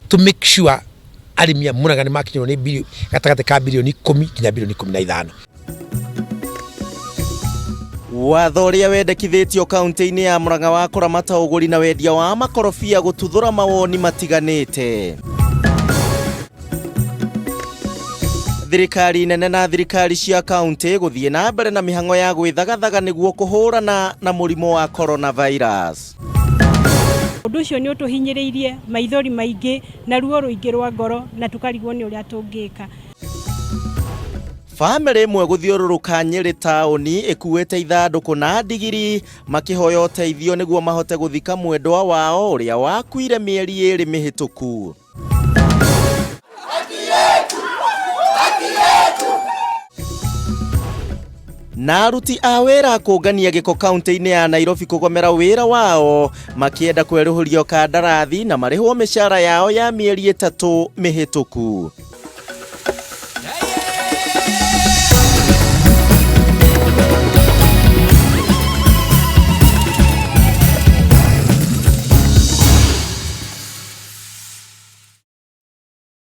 To make sure arĩmi a Murang'a nĩ makinyĩrwo nĩ gatagatĩ ka birioni 10 nginya birioni 15. Watho ũrĩa wendekithĩtio kaunti-inĩ ya Murang'a wa kũramata ũgũri na wendia wa makorobia gũtuthũra mawoni matiganĩte. Thirikari nene na thirikari cia kaunti gũthiĩ na mbere na mĩhang'o ya gwĩthagathaga nĩguo kũhũrana na mũrimũ wa coronavirus. Ũndũ ũcio nĩ ũtũhinyĩrĩirie, maithori maingĩ na ruo rũingĩ rwa ngoro, na tũkarigwo nĩ ũrĩa tũngĩka. Bamĩrĩ ĩmwe gũthiũrũrũka Nyĩrĩ taũni ĩkuĩte ithandũkũ na ndigiri makĩhoya ũteithio nĩguo mahote gũthika mwendwa wao ũrĩa wakuire mĩeri 2 mĩhĩtũku. Na aruti a wĩra a kũngania gĩko kaunti-inĩ ya Nairobi kũgomera wĩra wao makĩenda kwerũhũrio kandarathi na marĩhwo mĩcara yao ya mĩeri 3 mĩhĩtũku.